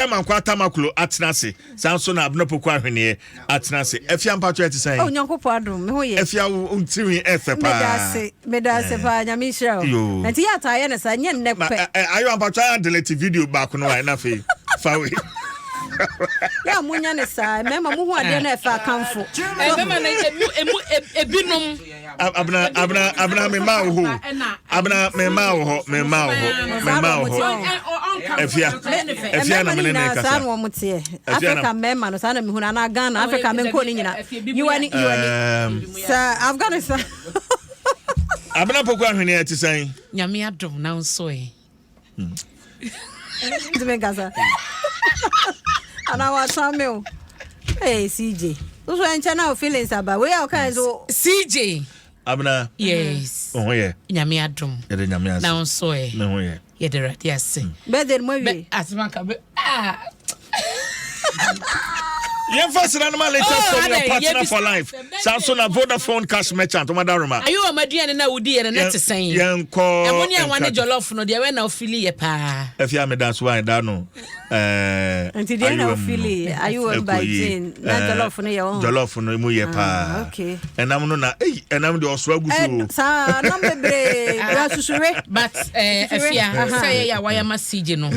Mankwa Tamaklo atena ase, saa nso na Abena Poku Ahweneɛ atena ase. Afia, mpatwɔ, ɛte sɛn? Oh, Nyankopɔn adom, me ho yɛ. Afia, wo tirinwi ɛfɛ paa. Meda ase, meda ase paa, Nyame nhyira wo. Yo. Nti yɛ ataa yɛ no saa, nyɛ nnɛ Ma pɛ. Ayo, mpatwɔ, ayɛ delete video baako no a, ɛna afei fa wei. Yɛ a monya ne saa, mmarima mohu adeɛ no ɛfɛ akamfo. Mmarima no emu ebinom. Abena, Abena, Abena, me ma wo hɔ. Abena, me ma wo hɔ, me ma wo hɔ, me ma wo hɔ. Afia, Afia na mmarima no me ne ne nyinaa saa kasa. na wɔn teɛ. Afia Africa mmarima no saa na mehunu anaa Ghana, Africa menkɔ ne nyinaa. Yiwani, yiwani. Sɛ Afghanistan. Abena Poku Ahweneɛ, ɛte sɛn? Nyame adom, na nso ɛ? Ntumi nkasa. Anaa wasan me o. Hey, CJ. Nso ɛnkyɛ na o feelings aba. Wei a ɔka nso. CJ. Abena. Yes. Wo ho yɛ? Nyame adom. Yɛde Nyame ase. Na nso ɛ? Me ho yɛ. Yɛde Awurade ase. Birthday no mo awie. Bɛ asɛm aka bɛ ah. Yɛmfa sena no ma latest Oh, from your adɛn, partner yɛbisa- for life, saa nso na Vodafone Cash Merchant ɔmadaroma. Ayi wɔ maduane na wodi yɛ no na te sɛn? Yɛnkɔ. Ɛmo ne anwa ne jollof no deɛ, wɛ na ofili yɛ paa? Afia, meda so a ɛda no. Nti deɛ na ofili ayiwa by Jane na jollof no yɛ wɔn. Jollof no mu yɛ paa. Ɛnam no na eyi ɛnam deɛ ɔso agu so o. Saa nam bebree asusure. But Afia, sɛ yɛ a wayɛ ma CJ no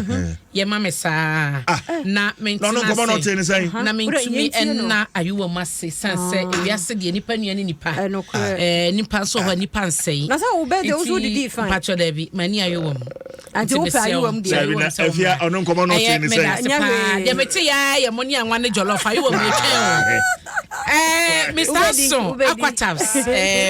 yɛ ma me saa na Na mentena ɔno nkɔmɔ na ase ɔte ne sɛn? Na mentumi Wode yɛntie no. ɛnna ayewa mu ase san sɛ ewiase deɛ, nipa nua ne nipa. Ɛnokorɛ. Nipa nso wɔ hɔ a, nipa nsɛe. Na sɛ wo birthday, wo nso wodidii fine. Mpakyɛ, daabi, m'ani ayewa mu. Nti wopɛ ayewa mu deɛ? Dabi, na Afia, ɔno nkɔmɔ na ɔte ne sɛn? Meda ase Nyɛ paa. hwee. Deɛ mete yɛ mo ne anwa ne jollof ayewa mu etwɛn o. Mr. Wobɛdi, Nso wobɛdi. Aquatabs,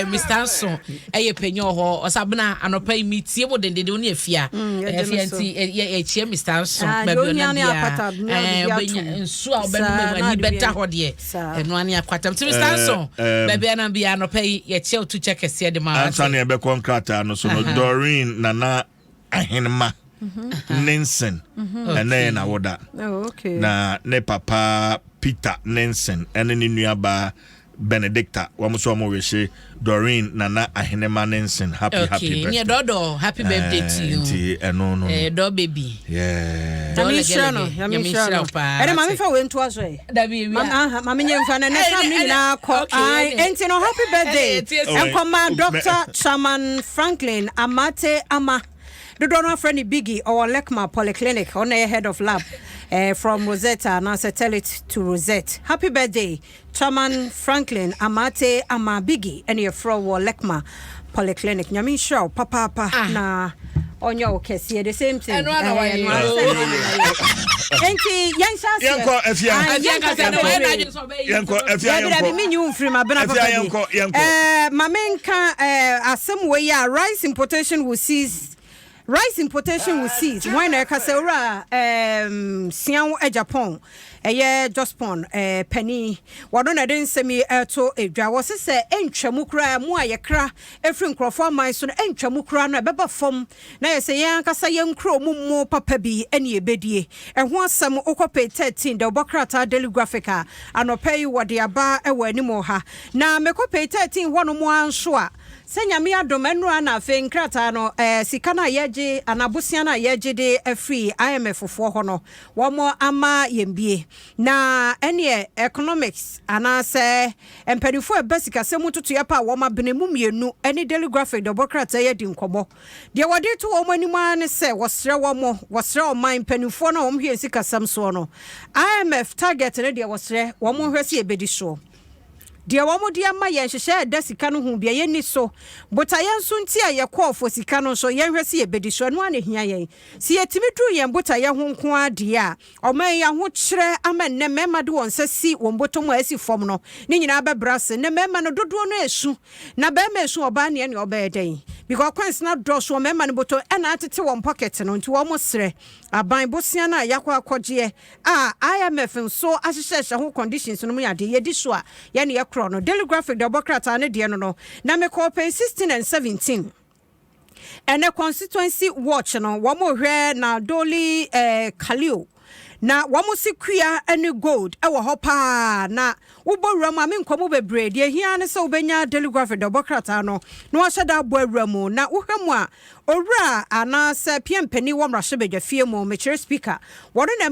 Mr. Nso ɛyɛ panyin wɔ hɔ, ɔsabena anɔpa yi metie mo dendenden, wo ne Afia. Yɛgye Afia no so. nti yɛkyia Mr. Nso Ah, baabi deɛ ohia ɔnam ne biara. Aquatab, ne ɔde bi wobɛnya atom. nsuo a wobɛnom Saa, mu na ani ade bɛda bi- hɔ deɛ, Saa. ɛno ane Aquatab. Nti Mr. Nso, baabi anam biara anɔpa yi yɛkyia wo tu kyɛ kɛseɛ de ma wo Ansa ase. ne yɛbɛkɔ nkrataa no so no, Doreen Nana Ahenema Ninson, ɛnɛ yɛ n'awoda. Oh, okay. Na ne papa Peter Ninson ɛne ne nuabaa Benedicta, wɔn nso wɔn wehye Doreen Nana Ahenema Ninson happy happy Okay, birthday. neɛ dɔɔdɔɔ, happy birthday to you. Nti ɛno no. Dɔɔ baby. Nyame nhyira no, Dɔɔ Nyame Nyame nhyira nhyira no. wo paa. Ɛne maame fa wei ntoa so ɛ. Dabi, ewia. Aha, maame nyɛ mfa na ne sam ne nyinaa kɔ. Okay, Ae, ɛne. enti no happy birthday Ɛne, ɛtie sɛ- ɛnkɔma Oh, Dr. Chairman Franklin Amate Ama. Dodoɔ no afrɛ no Biggie, ɔwɔ Lekma Polyclinic, ɔno yɛ head of lab from Rosetta anaasɛ Tell It to Rosette. Happy birthday, Chairman Franklin Amate Ama Biggie, ɛne yɛfrɛ wɔ Lekma Polyclinic. Nyame nhyira wo papaapa na ɔnyɛ wo kɛseɛ, the same thing. Ɛno ara na Eh, wayɛ. ɛno ara sɛ ɛno ara na wayɛ. Enti yɛnhyɛ aseɛ. Yɛnkɔ, Afia. Ah, Afia yɛnkasa kasa na wayɛ bebree. n'adwene sɛ ɔbɛyɛ. Yɛnkɔ, Afia. Dabi, dabi, Yɛnkɔ. mi nyi wo mfiri ma bena Afia, papa bi. yɛnkɔ, yɛnkɔ. Ma menka asɛm wei a rice importation will cease, rice importation will cease. Wɔn na ɛka sɛ owura Siaw Japan ɛyɛ Jospong panin, wɔno na ɛde nsɛm yi ɛto edwa. Wɔsi sɛ ɛntwa koraa mu a yɛkra efiri nkurɔfoɔ aman so no, ɛntwa mu koraa no, ɛbɛba fam na yɛ sɛ yɛn ankasa yɛn nkuro mu mu papa bi ɛne ebedie. Ɛho asɛm wokɔ page 13 dɛ ɔbɔ krataa Daily Graphic a anɔpɛ yi wɔde aba ɛwɔ anim wɔ ha. Na mekɔ page 13 hɔ nom ara nso a, sɛ Nyame adom, ɛnora na afei nkrataa no sika no a yɛgye anaa bosea no a yɛgye de afiri IMF foɔ hɔ no, wɔn ama yɛn bie. Na ɛneɛ economics anaasɛ mpanimfoɔ a ɛba sikasɛm mu totoeɛ pa a wɔn abene mu mmienu ne Daily Graphic de ɔbɔ krataa yi adi nkɔmmɔ. Deɛ wɔde to wɔn anim ara ne sɛ wɔsrɛ wɔn, wɔsrɛ ɔman mpanimfoɔ no a wɔn hwɛ sikasɛm soɔ no, IMF target no deɛ, wɔsrɛ wɔn nhwɛ sɛ yɛbɛdi soɔ. Deɛ wɔn de ama yɛn hyehyɛ ɛda sika no ho bia yɛnni so, botaeɛ nso nti a yɛkɔɔ fo sika no nso, yɛnhwɛ sɛ yɛbɛdi so. Ɛno ara na ehia yɛn. Sɛ yɛtumi duru yɛn botaeɛ ho nko ara deɛ a, ɔman yi ahokyerɛ ama nnɛ mmarima de wɔn nsa si wɔn bɔtɔ mu a ɛsi fam no ne nyinaa bɛbrɛ ase. Nnɛ mmarima no dodoɔ no esu, na barima esu, ɔbaa neɛ nea ɔbɛyɛ dɛn? Because coins no adɔɔso wɔ mmarima no bɔtɔ ɛna atete wɔn pocket no. Nti wɔn srɛ aban, bosea no a yɛakɔ akɔgyeɛ a IMF nso ahyehyɛhyɛ ho conditions no mu yɛ adeɛ yɛdi so a yɛne yɛkorɔ no. Daily Graphic de ɔbɔ krataa ne deɛ no, na mekɔɔ page 16 and 17. Ɛnɛ Constituency Watch no, wɔn hwɛ na Doli Kalio. Na wɔn se kua ne gold wɔ hɔ paa na wobɔ wura mu a menkɔ mu bebree. Deɛ ehia ne sɛ wobɛnya Daily Graphic dɔbɔ krataa no na wahyɛ da abɔ awura mu. Na wohwɛ mu a, owura anaasɛ pia mpanin wɔ mmarahyɛbadwafie mu, mekyerɛ Speaker, wɔno na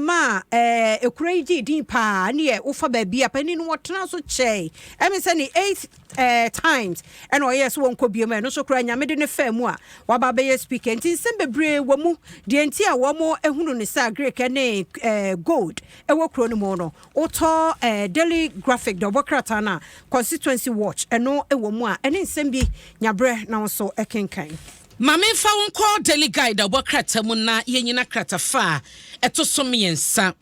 ɛma ekuro yi gyee din paa. Ne yɛ wofa baabi a panin no wɔtena so kyɛe, ɛmi sɛ ne eighth times ɛna ɔyɛ sɛ wɔnkɔ biom. Ɛno nso koraa Nyame de ne faa mu a waba abɛyɛ Speaker, nti nsɛm bebree wɔ mu. Deɛ nti a wɔn ehunu ne sɛ agric ne gold ɛwɔ kuro no mu no, wotɔ Daily Graphic de ɔbɔ krataa no a, Constituency Watch ɛno ɛwɔ mu a ɛne nsɛm bi nyaberɛ na nso ɛkenkan. Maame, mfa wo nkɔ Daily Guide a ɔbɔ krataa mu na yɛnyina kratafa a ɛto so mmiɛnsa.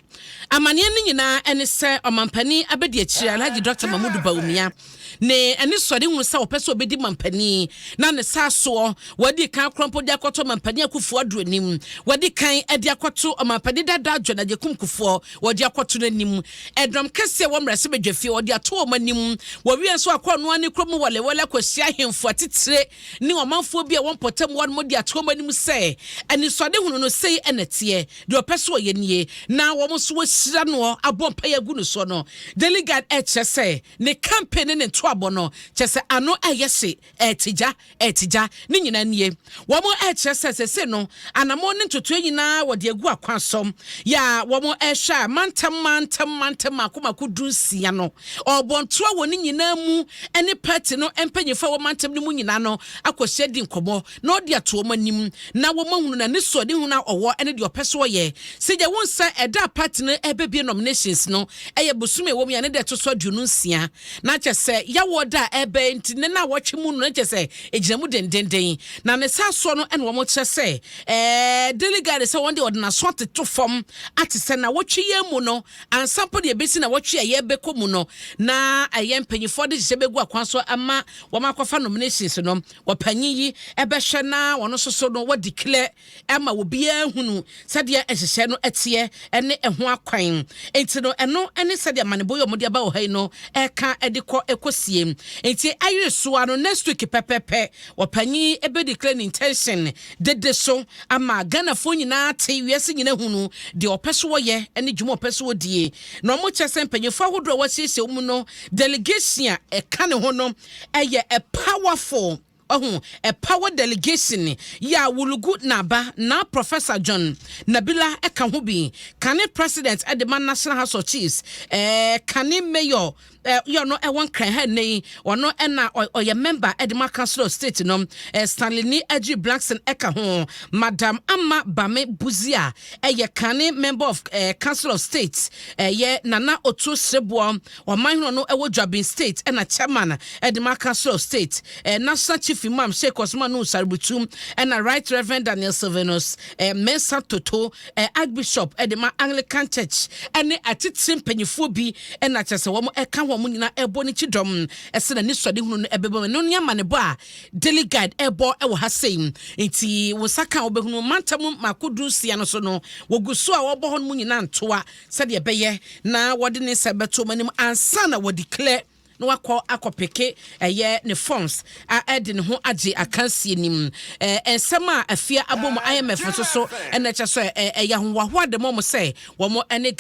Amanneɛ no nyinaa ɛne sɛ ɔmampanin abɛdi akyire Alhaji Dr Mahmudu Bawumia ne ɛne sɔre hunu sɛ wɔpɛ sɛ ɔbɛdi mampanin na ne saa soɔ wɔadi kan korɔ de akɔto ɔmampanin Akufo Addo anim, wɔadi kan de akɔto ɔmampanin dada John Agyekum Kufuor, wɔde akɔto n'anim, ɛdɔm kɛseɛ wɔ mmarahyɛbadwa fie wɔde ato wɔn anim. Wɔwie nso akɔ ɔnoa ne kurom wɔlewɔle akɔhyia ahemfo atitire ne ɔmanfoɔ bi a wɔn mpɔtam wɔn de ato wɔn anim sɛ anisɔde hunu no sei ɛna teɛ, deɛ ɔpɛ so ɔyɛ nie, na wɔn nso wɔahyira no abɔ mpaeɛ agu no soɔ no. Daily Guide ɛkyerɛ sɛ ne campaign ne ne ntoabɔ no kyerɛ sɛ ano ɛyɛ hye, ɛɛtigya ɛɛtigya. Ne nyinaa nie, wɔn ɛkyerɛ sɛ sɛsɛ no anammɔn ne ntotoe nyinaa wɔde agu akwan so yɛ a wɔn ɛhwɛ a mantam mantam mantam mako mako 16 no, ɔbɔ ntoa wɔ ne nyinaa mu ɛne party no mpanyinfoɔ a wɔ mantam no mu nyinaa no akɔhyia di nkɔmmɔ na ɔde ato wɔn anim na wɔn ahunu na ne sɔɔde hunu a ɔwɔ ɛne deɛ ɔpɛ so ɔyɛ. Sɛ gya wɔn nsa ɛda party no ɛbɛbie nominations no ɛyɛ bosome ɛwɔ mu yɛ ne deɛ ɛto so 26, na kyɛ sɛ yɛwɔ da a ɛbɛn nti ne na wɔtwe mu no na kyɛ sɛ egyina mu dendenden. Na ne sa soɔ no ɛna wɔn kyerɛ sɛ Daily Guide sɛ wɔn de ɔde n'aso atoto fam ate sɛ na wɔtwe yɛn mu no ansa mpo deɛ ebesi na wɔtwe a yɛbɛkɔ mu no na ɛyɛ mpanyinfoɔ de hyehyɛ bɛgu akwan so ama wɔn akɔfa nominations no. Wɔpanyin yi ɛbɛhwɛ na wɔn nso so no wɔdi clear ɛma obiara hunu sɛdeɛ nhyehyɛ no ɛteɛ ɛne ɛho akwan. Nti no ɛno ɛne sɛdeɛ amanebɔ yi a wɔde aba wɔ ha yi no ɛka ɛde kɔ ɛkɔsie. Nti ayere soa no, next week pɛpɛpɛ wɔpanyin ɛbɛ declare ne intention dede so ama Ghanafoɔ nyinaa te wiase nyinaa hunu deɛ ɔpɛ so wɔyɛ ɛne dwuma ɔpɛ so wɔdie. Na wɔn kyɛ sɛ mpanyinfoɔ ahodoɔ a wɔasiesie wɔn no, delegation a ɛka ne ho no ɛyɛ a powerful ɔho a power delegation yɛ a Wulugu Naba na Professor John Nabila ɛka ho bi, kane president ɛde ma National House of Chiefs, kane mayor yɛ ɔno ɛwɔ Nkran ha nne yi, ɔno ɛna ɔyɛ member ɛde ma Council of State no, Stanley ni Agyi Blackson ɛka ho, Madam Ama Bame Buzia ɛyɛ kane member of Council of State, ɛyɛ Nana Otu Sreboɔ ɔman hene no ɛwɔ Dwabin State ɛna chairman ɛde ma Council of State, National Chief Imam Sheikh Osman Nuhu Sharubutu, ɛna Right Reverend Daniel Silvanus Mensa Toto, Archbishop ɛde ma Anglican Church, ɛne atitire mpanyinfoɔ bi ɛna kyerɛ sɛ wɔn ɛka wɔn nyinaa ɛbɔ ne kyidɔm ɛsɛ na ne sɔde hunu no ɛbɛbɔ mu. Ɛno ne amanebɔ a Daily Guide ɛbɔ ɛwɔ ha sei. Nti wɔn nsa ka wɔbɛhunu mantam mako 16 no so no, wɔgu so a wɔbɔ hɔ no mu nyinaa ntoa sɛdeɛ ɛbɛyɛ na wɔde ne nsa bɛto wɔn anim ansa na wɔde clear na wakɔ akɔpeke ɛyɛ ne forms a ɛde ne ho agye akansie nim. Nsɛm a afia abɔ mu, IMF nso so ɛna ɛkyɛ sɛ ɛyɛ ahohoahoa de ma wɔn sɛ wɔn ɛne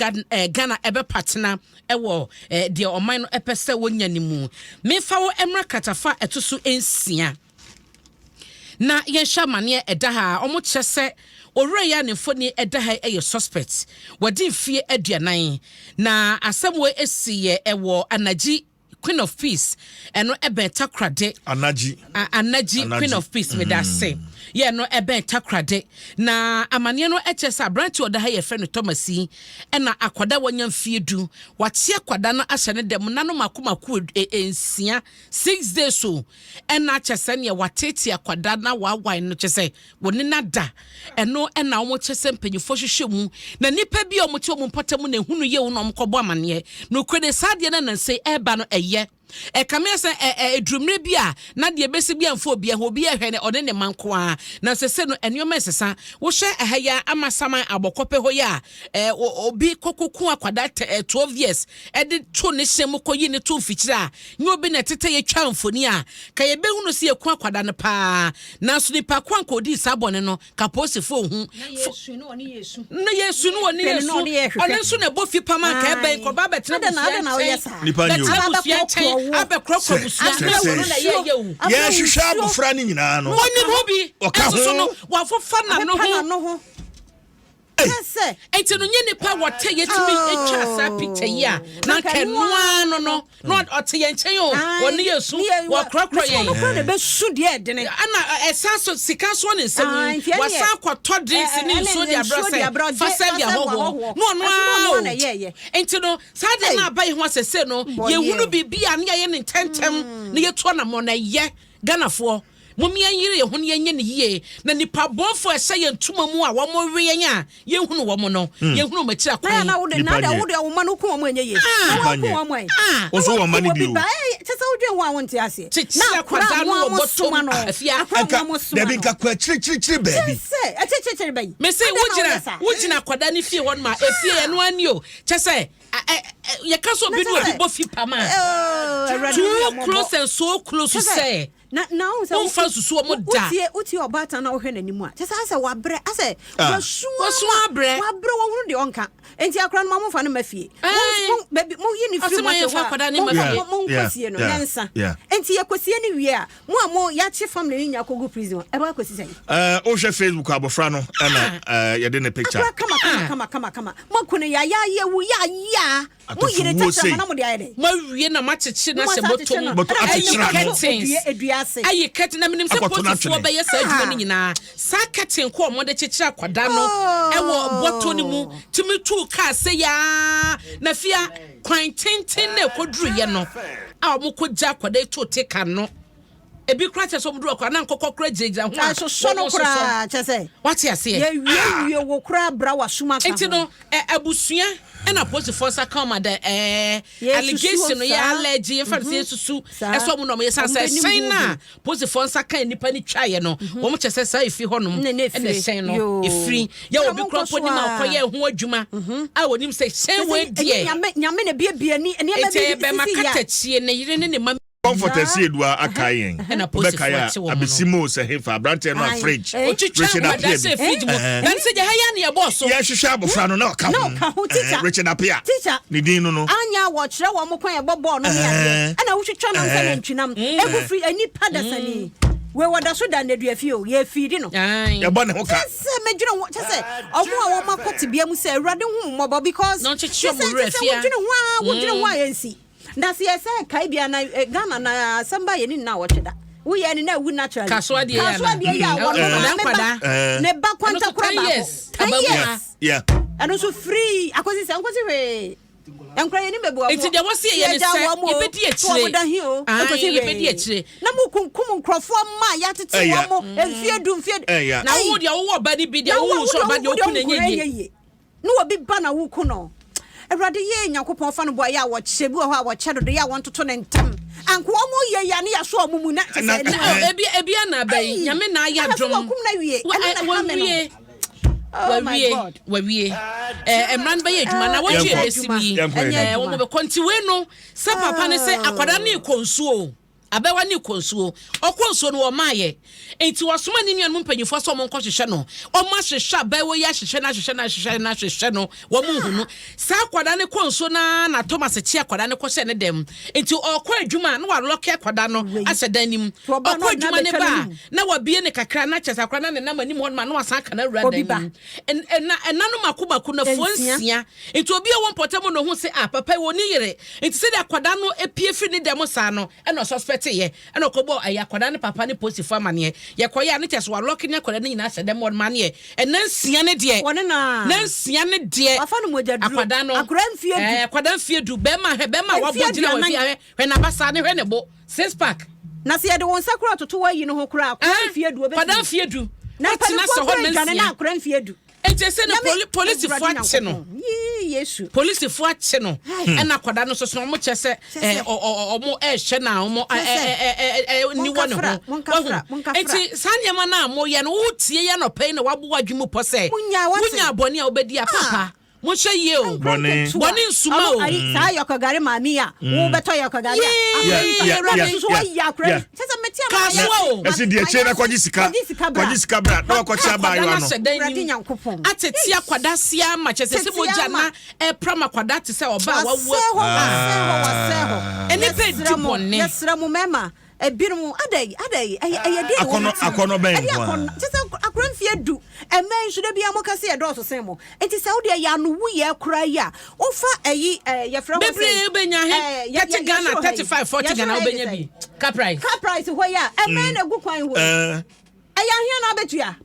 Ghana ɛbɛpatena ɛwɔ deɛ ɔman no ɛpɛ sɛ wɔnya ne mu. Memfa wo mmra kratafa a ɛto so 6 na yɛnhyɛ amanneɛ ɛda ha. Ɔmo kyerɛ sɛ owura yi a ne mfoni ɛda ha ɛyɛ suspect, wɔde mfie 40, na asɛm wɔ esi yɛ ɛwɔ Anagye Queen of Peace, ɛno ɛbɛn Takoradi. Anagye. Anagye Queen of Peace, meda ase, yɛ no ɛbɛn Takoradi. Na amanneɛ no ɛkyɛ sɛ aberante ɔda ha yɛfrɛ no Thomas yi ɛna akwadaa wɔnya mfie 10, wakye akwadaa no ahyɛ ne dɛm nano mako mako 6, 6 days o. Ɛna akyɛ sɛ neɛ watete akwadaa na wawae no kyɛ sɛ wɔne na da ɛno. Ɛna wɔn kyɛ sɛ mpanyinfoɔ hyehyɛ mu na nipa bi a wɔn te wɔn mpɔtam na ehunu yie wɔn na wɔn kɔbɔ amanneɛ na okure de saa adeɛ no nansa ɛreba no ɛyɛ. Ɛkame ayɛ sɛ ɛ ɛ ɛduru mmerɛ bi a na deɛ ɛbɛsi biara mfa obiara ho, obiara hwɛ ne ɔne ne mma nko ara. Na sese no nneɛma resesa. Wohwɛ ɛha yi ara Amasaman Abɔkɔpɛ hɔ yi a, ɛ obi kɔkɔku akwadaa tɛ ɛ 12 years de to ne hyɛn mu kɔyi no to mfikyire a, nyɛ obi na ɛtetɛ yɛ twaa mfoni a, ka yɛbɛhunu sɛ yɛku akwadaa no paa. Nanso nipa ko a anka ɔdii saa bɔne no, ka apolisifoɔ nhu. Na yɛsu na ɔne yɛsu. Na yɛsu na ɔne yɛsu. Ɔno nso na ɛbɔ fi pam anka ɛbɛn kɔba abɛtena abusua nkyɛn. Nipa nyɛ o. Bɛtena abusua nkyɛn abɛkorɔkorɔ abusua. Na ɛwɔ no na yɛyɛ o. Yɛhwehwɛ abofra no nyinaa no. Ɔnim ho bi. Ɔka ho. Nso so no wafofa n'ano ho. Sɛ. Nti no nye nipa wɔte yɛtumi atwa saa picture yi a na nka ɛnoa no no na ɔte yɛn nkyɛn o wɔne yɛ su wɔkorɔkorɔ yɛn. Ɔno kora na ɛbɛsu deɛ ɛdene. Ɛna ɛsan so sika nso ne nsam wasan kɔtɔ drinks ne nsuo de abrɛ sɛ fa sɛbi ahɔhoɔ na ɔno ara o nti no saa deɛ na aba yi ho asɛsɛ no yɛhunu biribi a ne yɛyɛ ne ntɛntɛm na yɛtu anammɔn na ɛyɛ Ghanafoɔ. Mom yɛnyere yɛn ho na yɛnyɛ no yie, na nnipa bɔnfoɔ a ɛhyɛ yɛn ntoma mu a wɔwe yɛn a yɛnhunu wɔn no, yɛnhunu wɔn akyiri akwan. Na wode na wode wode wo ma no ku wɔn ɛnyɛ yie. Na Nipa wɔn ku nyɛ. wɔn ɛ. Ah. Na Wo nso wɔn wɔn mma ku no bi obi o. ba ɛ kyɛ sɛ wodwen ho a wonte aseɛ. Kyekyere Na akora akwadaa no mo a wɔ mo bɔtɔ soma mu. no. Afia. Akora mo Nka a mo soma dabi no. nka kɔ akyirikyirikyiri Kyɛ baabi. sɛ akyirikyirikyiri bɛyi. Mese Adɛn na woyɛ wogyina saa? wogyina akwadaa no fie hɔ nom a efie ɛno ara ni o kyɛ sɛ a- ɛ- ɛ- yɛka sɛ obi Na ne kyɛ obi sɛ bɔ fi pam a oh Awurade hu too yɛn mmɔbɔ. close and so close Kyɛ sɛ sɛ Na na wohu sɛ Womfa nsusu wɔn da. Wotie wotie ɔbaatan na wohwɛ n'anim a, kyɛ sɛ asɛ wabrɛ asɛ Ah. wasu Wasu ama abrɛ. wabrɛ wɔhunu deɛ ɔnka. Enti akora no ma momfa no mma fie. Ɛɛ. Mo mo baabi moyi ne Ɔse firi ma mo ase yɛmfa hɔ a akwadaa no mo mma mo fie. mo mo Yeah, nkɔsie no yeah, nansa. yeah. Enti yɛkɔsie no wie a, mo a mo yɛakye family no nyinaa kɔgu prison hɔ, ɛbɛkɔ akɔsi sɛn? Eh, wohwɛ Facebook abɔfra no ɛna eh, yɛde ne picture. Akora kama kama kama kama kama. Moaku no yayaaya wu yayaa. Mo yere Atɔfo wuo sei. tɛkyerɛma na mo de ayɛ dɛn? Moawie na moakyekyere no Mo ahyɛ asa bɔtɔ akyekyere mu. no. Bɔtɔ Ɛna akyekyere mo ano. de ato Curtains. dua dua ase. Ayi curtain na menim sɛ Akɔto no polisifoɔ atwene. bɛyɛ saa adwuma no nyinaa. Saa curtain ko a wɔde kyekyere akwadaa no ɛwɔ bɔtɔ no mu tumi tuu kaa sɛ yaa na fia kwan tenten na ɛkɔduruiɛ no a wɔkɔgya akwadaa yi too teka no. Ebi koraa kyerɛ sɛ wɔduru hɔ koraa na nkɔkɔ koraa gyinagyina ho a Ɛsosɔ no wɔsosɔ. koraa kyɛ sɛ. Wate aseɛ? Yɛwie wie wo koraa bra w'asom aka ho. Nti no ɛ abusua ɛna apolisifoɔ nsa ka wɔn ada ɛɛ Yɛsusu allegation no yɛ saa. allege yɛmfa no sɛ yɛsusu Saa. ɛsɛ wɔn na wɔn yɛ san Wɔn sɛ bɛnim ɛhyɛn ho no a polisifoɔ nsa ka nnipa no twaeɛ no wɔn kyɛ sɛ saa efi hɔnom Na na ɛna efiri. ɛhyɛn no Yoo. efiri yɛ Sɛ obi wɔn koraa nkɔ mpo so nim a a. ɔkɔyɛ ho adwuma a wɔnim sɛ hyɛn wei Kyɛ sɛ deɛ ɛnyɛ nyame nyame na ebiebie ni nneɛma eti bi ɛyɛ bɛrima sisi yɛ a. katakyie ne yere ne ne mma Comfort Asiedu akae yɛn. Ɛna Wobɛkae apolisifoɔ a akye wɔn no. abesi mo sɛ hefa aberanteɛ no a Ae. fridge. Eh. Otwitwa Richard nkwadaa Appiah sɛ bi. fridge mu. Eh. Na ne sɛ gya ha yi a na yɛbɔɔ so. Yɛhwehwɛ abɔfra no na ɔka Na ho. ɔka ho, Eh, teacher. Richard Appiah. Teacher. Ne din no no. Anya wɔkyerɛ wɔn kwan ɛbɔ bɔɔl no ne adeɛ Eh. ɛna wotwitwa nam sɛ Eh. nantwinam egu firi nipa dasani wei wɔda so da nnadua fie o yɛfiidi no Ae. Yɛbɔ ne ho ka. kyɛ sɛ medwene ho kyɛ sɛ ɔmo a wɔn akɔ tebea mu sɛ awurade hu mmɔbɔ because Na ɔnkyekyere kyɛ sɛ ɔmo werɛ kyɛ sɛ fie a. wodwene ho a wodwene ho a yɛnsi Na sɛ yɛsɛ kae bia na eh, Ghana na asɛm ba yɛ ne nyinaa wɔtwe da. Woyɛ ne na awu naturally. Kasoa deɛ yɛ Kasoa deɛ yɛ a ana? wɔno Mm. maame ba Nkwadaa. ne ba kwanta Ɛno nso kora 10 baako. years. 10 Aba mu years. a. Yeah. Ɛno nso free akosi sɛ nkosi hwee. Nkora yɛ ni bɛbu Nti deɛ wɔsi yɛ ne sɛ yɛbɛdi akyire. Wɔn da hi o. Ae, Nkosi hwee. yɛbɛdi akyire. Na mo kunkum nkurɔfoɔ mma a yɛatete Ɛya. wɔn mo mfie du mfie du. Ɛya. Na wo deɛ wowɔ ɔba no bi deɛ Na wo wowu sɛ ɔba deɛ wo deɛ woku na wo ɛnyɛ ɛnyɛ yie. yie. Ne obi ba na woku no. Awurade yee Nyankopɔn fa no boa yɛ a wɔkyɛ bi wɔ hɔ a wɔkyɛ dodo yɛ a wɔntoto ne ntɛm anka wɔn yɛ yɛ a ne yɛaso wɔn mu na kyɛ sɛ ɛne Na ebi ebi ana aba yi Nyame na ayɛ Ana so adom wɔkum no awie Wa- ɛno na ɛha me no wawie Oh my wawie God. wawie ɛɛ mmara no bɛyɛ adwuma na wɔtwe Yɛnkɔ. ebesi mu yi Yɛnkɔ, yɛnkɔ. ɛɛ wɔn bɛkɔ nti wei no sɛ papa ne sɛ akwadaa no rekɔ nsuo o. Abaayewa no rekɔ nsuo. Ɔkɔ nsuo no, wɔmmaeɛ. Enti wɔsoma ne nuanom mpanimfoɔ sɛ wɔnkɔhwehwɛ no. Wɔahwehwɛ abaayewa yi ahwehwɛ no ahwehwɛ no ahwehwɛ no ahwehwɛ no, wɔnhu no. Saa akwadaa no kɔ nsuo no ara na Thomas kye akwadaa no kɔhyɛ ne dɛm. Enti ɔrekɔ adwuma a, na walɔke akwadaa no ahyɛ dan no mu. Ɔkɔ adwuma no ba a, na wabue no kakra na kyerɛ sɛ akwadaa no nenam anim hɔ nom a, na wasan aka no awura dan no mu. Ɛna ɛna no mako mako, nnafua nsia. Enti obi a ɔwɔ mpɔtam no hu sɛ, ah, papa yi ɔnni yere. Enti sɛdeɛ akwadaa no pue firi ne dɛm saa no, ɛna ɔsɔspɛteeɛ. Ɛna ɔkɔbɔɔ ɛyɛ akwadaa no papa ne polisifo amaneɛ. Yɛkɔeɛ a, ne kyerɛ sɛ wɔalɔke ne akwadaa no nyinaa ahyɛ dɛm hɔ nom aneɛ. Ɛna nsia no deɛ, Wɔne no a. nna nsia no deɛ, Wafa no mogyaduro. akwadaa no, Akwadaa mfeɛ du. ɛɛ, akwadaa mfeɛ du, bɛrima hwɛ, bɛrima a Mfeɛ wabɔ gyina wɔ aduanan. afie ha, hwɛ, hwɛ n'abasa ne hwɛ ne bo, six pack. Na sɛ yɛde wo nsa koraa toto w'ayi no ho koraa a, akwadaa Ɛɛ, mfeɛ du, ɔbɛtumi. akwadaa mfeɛ du, Na watena mpanimfoɔ ase hɔ koraa nna dwane nsia. na akwadaa mfeɛ du. Enti ɛsɛ no Nyame, poli, polisifo Awurade akye no. Nyankopɔn. Yii, yei. Yesu. Polisifoɔ akye no ɛna akwadaa no soso ɔmo kyɛ sɛ ɛɛ ɔmo ɛɛhwɛ na ɔmo ɛɛ ni wɔ ne ho wahu. Nti saa nneɛma no a moyɛ no, wotie yɛ nɔpɛ yi na wabo wadwi mu pɔ sɛ wonya bɔne a wobɛdi a, papa monhwɛ yie o. Bɔne. Bɔne nsuma o. Saa yɔkɔgare maame a wobɛtɔ yɔkɔgare a awurade nso wayi akora yi kyɛ sɛ mete ama. Kasoa o. Ɛsi deɛ kyerɛ na kɔgye sika, kɔgye sika bra na wakɔkyɛ abaayewa no. Awurade Nyankopɔn. Atete akwadaa sia ama kyɛ sɛ mogya na ɛpra ma akwadaa te sɛ ɔbaa wawu. Wasɛe hɔ, wasɛe hɔ, wasɛe hɔ. Nnipa edi Yɛsrɛ mo, bɔne. yɛsrɛ mo mmarima ebinom adai adai ɛyɛ ɛyɛ deɛ Akɔnɔ- akɔnɔ bɛn ɛde nko ara? akɔnɔ kyɛ sɛ akora mfie 10 ɛmɛ nso da bia mo ka sɛ yɛdɔɔso sen mo, nti sɛ wodeɛ yɛ ano wu yɛ kora yi a wofa ɛyi yɛfrɛ hɔ sɛ Bebree bɛnya he 30 Ghana, 35, 40 Ghana wobɛnya bi car price. Car price hɔ yi a ɛmɛ na egu kwan hɔ yi, ɛyɛ ahia na abɛtua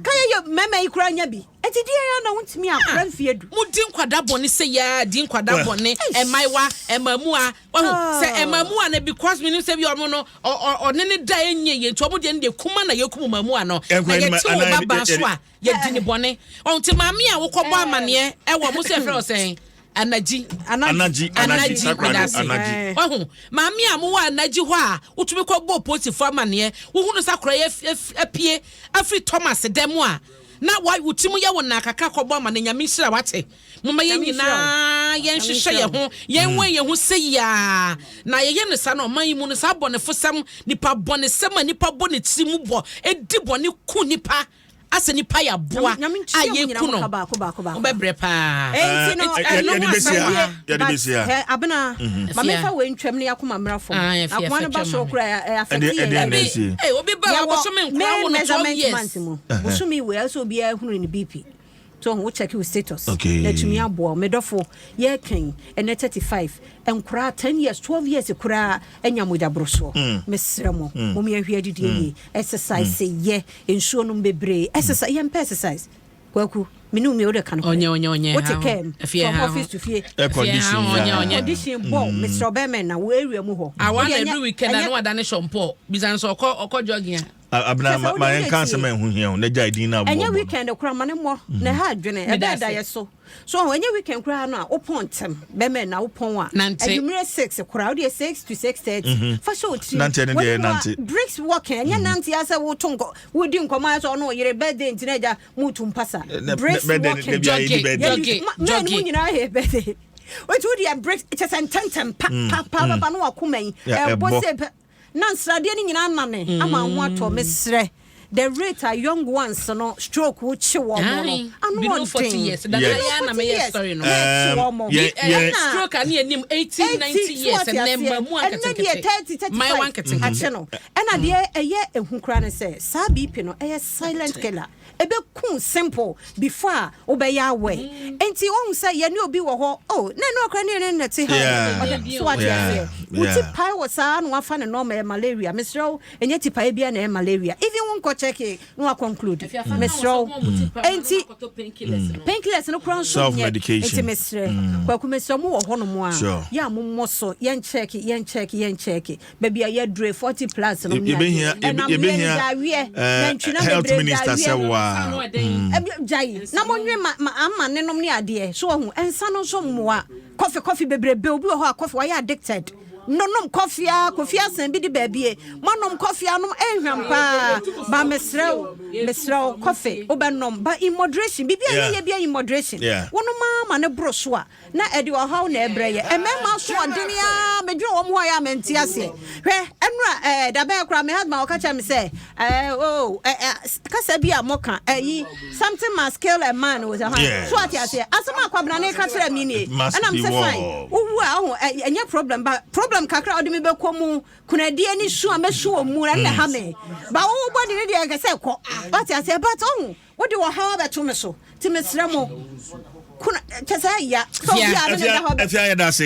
ka yɛ mmarima yi kora nya bi, nti deɛ yɛ na wontumi akora mfie 10. Modi nkwadaa bɔne sɛ yɛa di nkwadaa bɔne, ɛmaiwa ɛmamua wahu sɛ ɛmamua no, because menim sɛ bi ɔmo no ɔne ne da ɛnyɛ yɛ, nti ɔmo deɛ no deɛ kuma na yɛkum mamua no na Ɛnkwa anim yɛte wo anaa ba baa so a yɛdi ne bɔne ɔnti maame a wokɔbɔ amanneɛ ɛwɔ mo sɛ ɛfrɛ wo sɛn, Anagyi. Anagye, anagye. Anagye. Takoradi. Medase. Anagye. Wahu maame a mowɔ Anagye hɔ a wotumi kɔbɔ polisifoɔ amanneɛ, wohunu sɛ akora yɛ apue afiri Thomas dɛm a na wo tirim yɛ wo naa kakra kɔbɔ amanneɛ. Nyame nhyira wate. Momma yɛn Nyame nhyira wo. nyinaa yɛnhwehwɛ yɛn ho, yɛnwɛn yɛn ho sɛ yiaa na yɛyɛ no saa na ɔman yi mu no saa bɔnefosɛm, nipa bɔnesɛm a nipa bɔ ne tiri mu bɔ ɛdi bɔne ku nipa asɛ nipa yɛ aboa Nyame a nkyia mo nyinaa yɛku mo no ka baako baako baako. Wobɛbrɛ paa. Enti no ɛno yɛde ho bɛsi asɛm ha. wɔ ha. Yɛde bɛsi ha. But, Abena, ma Afia. mefa wei ntwam ne yɛakoma mmra fam. Ah, Afia, Akoma no fa ba twam soro ma me. koraa ɛ affect Ɛdeɛ- yɛn. ɛdeɛ na ɛsi. Hey, obi ba Yɛwɔ wabɔsome nkora May wo no 12 measurement years. month mu. Bosome wei ɛsɛ obiara hunu ne BP. So wo check wo status. Na tumi aboa wo. Medɔfo, yɛkɛn ɛnɛ 35 nkoraa 10 years, 12 years koraa anya mogya borosoɔ. Mesrɛ mo, mom yɛnhwɛ adidie yie. Exercise yɛ, nsuo nom bebree. Exercise, yɛmpɛ exercise. Kwaku, me ne wo mmienu wode ka no korɛ. Ɔnyɛ, ɔnyɛ, ɔnyɛ, Wote ha ho. kaa mu Afie from ha ho. office to fie. Air condition. Afie ha ho, Yeah. ɔnyɛ, ɔnyɛ. Condition bɔ, mesrɛ ɔbɛrima na wo area mu hɔ. Awa Wode na ɛnyɛ- every weekend ɛnyɛ- na wada ne hyɔmpɔ bisa nso ɔkɔ jogging a. Abena, Kyerɛ sɛ ma wode yɛnka woyɛ asɛm a tie. ɛho hia o na gya edin no abobɔ Ɛnyɛ no. weekend koraa ma ne mmɔ na ɛha adwene Meda ɛbɛɛ da ase. yɛ so ɛnyɛ weekend koraa no a wopɔn ntɛm bɛmɛ na wopɔn a Nante. adwummerɛ 6 koraa wodeɛ 6 to 6:30 fa hyɛ otiri. Nante no deɛ, nante. Brisk walking, ɛnyɛ nante asɛ woto nkɔ wodi nkɔmmɔ ayɛ sɛ ɔno ɔyere birthday nti na agya motu mpasa. Brisk birthday walking. da bi a yɛdi Jogging, birthday. jogging, Men mu jogging. nyinaa yɛ birthday wetu wodeɛ brisk kyɛ sɛ ntɛntɛm pa pa pa pa no wakoma yi Yeah, ɛbɔ ɛbɔ. sɛ pɛ na nsradeɛ no nyinaa nane ama ho atɔ. Mesrɛ, the rate a young ones no stroke wo kye wɔn mo no Aye. ano Below 40 ɔden. years. Dada yɛ na meyɛ story no. Yɛ kye wɔn mo. Stroke a ne yɛnim 80, 90 years ɛnɛ mmamu ɛnɛ deɛ aketenkete 30, 35 mmayewa nketenkete. Akye no. Ɛna deɛ ɛyɛ ehu koraa ne sɛ saa BP no ɛyɛ silent killer, ɛbɛku simple before a wobɛyɛ awɛ. Nti wohu sɛ yɛne obi wɔ hɔ oh na ɛne ɔkora ne yɛne ne te ha. So wate aseɛ wo ti pae wɔ saa na wafa ne nɔɔma ɛyɛ malaria. Mesrɛ wo, ɛnyɛ ti pae bia na ɛyɛ malaria. Even wo nkɔ check na wa conclude. Mesrɛ wo, enti painkillers no koraa nso nyɛ. Self-medication. Nti mesrɛ Kwaku, mesrɛ mo wɔ hɔnom a yɛ a mommɔ so yɛn check, yɛn check, yɛn check baabi a yɛdure 40 plus no ne Yɛbɛhia adeɛ. Ɛnam yɛ yɛbɛhia gyaweɛ, nantwinam health bebree minister sɛ gyaweɛ. waa. Gyae na monwe ma ama ne nom ne adeɛ so ɔho ɛnsa no nso mmoa. Kɔfe, kɔfe bebrebe, obi wɔ hɔ a kɔfe wayɛ addicted nonom kɔfe a kofi asan bi de baabie moanom kɔfe anom ɛnhwam paa ba. Mesrɛ wo, mesrɛ wo, kɔfe wobɛnom ba in moderation, biribi a yɛyɛ bia in moderation. Wonom ama ne boro so a na ɛde ɔhaw na ɛbrɛ yɛ. Ɛmɛɛma so ɔdene a medwene wɔn ho a yɛ a mente aseɛ. Hwɛ, ɛnora dabɛn koraa me husband ɔka kyerɛ me sɛ oh, kasa bi a moka ɛyi something must kill a man wɔ sɛ so ate aseɛ asɛm a Kwabena ne ka kyerɛ me nie. Must Ɛnam be sɛ fine war. wowu a ɔho ɛnyɛ problem ba problem kakra a ɔde me bɛkɔ mu kunadie ne su a mɛsu wɔ mu ɛno na ɛha me ba wowo bɔde ne deɛ ɛnkɛ sɛ kɔ wate aseɛ, but ɔho wode ɔhaw abɛto me so, nti mesrɛ mo kuna kyɛ sɛ ɛya sɛ obi a me ne da hɔ. Afia, yɛda ase.